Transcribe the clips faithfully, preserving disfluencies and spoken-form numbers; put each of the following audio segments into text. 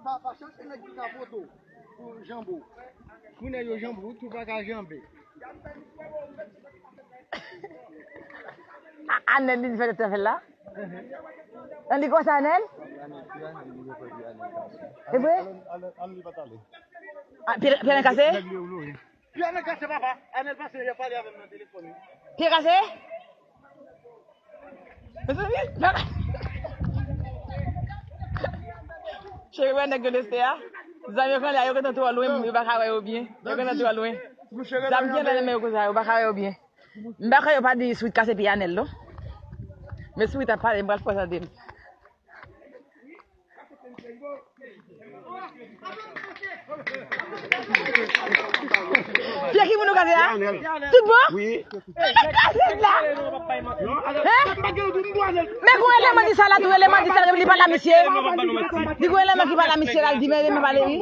Pa, pa chache nèg ki ka foto pou janbo. Pou nèg yo janbo, tou pa ka janbe. A, Anèl li fè tèt fè la. An li konsa Anèl? E vre? An li pa t ale. A, pye, pye kase? Pye Anèl kase, papa. Anèl pase, yo pale avè m nan telefòn, wi. Pye kase? Mezanmi, cheri, wè nèg yo lese a. Zam yo konn la, yo gentan twò lwen, yo pa ka wè yo byen. Yo gentan twò lwen. Zam gen nan men yo konsa, yo pa ka wè yo byen. M pa kwè yo pa di Sweet kase pye Anèl, non. Men Sweet ap pale, m pral fè tande l. Pye ki moun ou kase a? Tout bon? Wi. Kase la. Hein? Men gon eleman di sa la tou, eleman di sa li pale a misye. Di gon eleman ki pale a misye la, li di men eleman pale wi.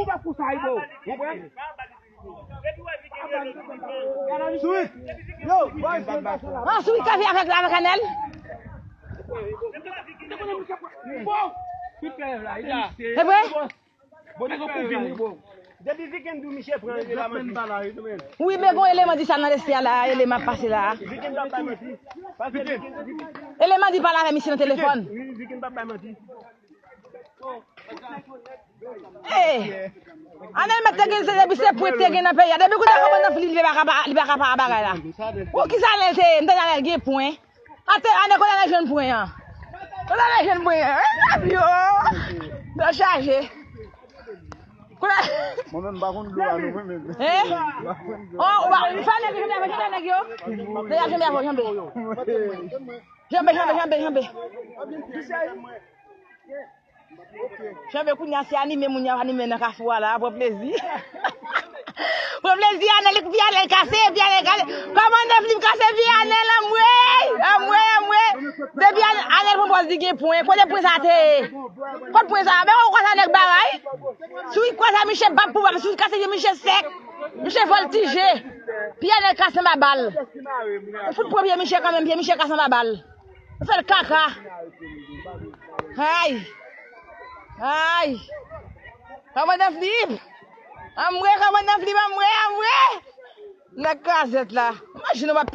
An Sweet kase avèk, avèk Anèl. E vre? Depi Viken di w misye pran eleman. Wi, men gon eleman di sa nan lespri a la, eleman pase la. Viken pa bay manti. Paske Viken, eleman di pale avè misye nan telefòn. Wi, Viken pa bay manti. Hey! Anèl mèt te gen, se depi se pwen te gen nan peyi a. Depi kounye a kòmandan Filip li pa ka, li pa ka pa bagay la. Ou ki sa Anèl te ye? M tande Anèl gen pwen. Ate, Anèl kote Anèl jwenn pwen an? Kote Anèl jwenn pwen an? Hein, yo! Nan chaje. Kote Mwen menm m pa konn dlo a non mwen menm. Hein? Oh, ou pa, ou pa nèg yo, janbe avè, janbe nèg yo. Nèg ap janbe avè, janbe. Janbe, janbe, janbe, janbe. Janbe kounye a se anime moun y ap anime nan kafou a la, pran plezi. Pran plezi, Anèl, pye Anèl kase, pye Anèl kase. Kòmandan Filip kase pye Anèl, anmwey, anmwey, anmwey. Depi Anèl, Anèl pran pòz li gen pwen. Kote pwen sa te ye? Kot pwen sa? Men ou kwè sa nèg bagay? Si w kwè sa, miche bab pou bab, si w kase pye miche sèk, miche vòltije. Pye Anèl kase anba bal. Ou fout pran pye miche kanmenm, pye miche kase anba bal. Ou fè l kaka. Ay! Ay! Kòmandan Filip! Anmwe, kòmandan Filip, anmwe, anmwe! Nèg kazèt la. Imajine w ap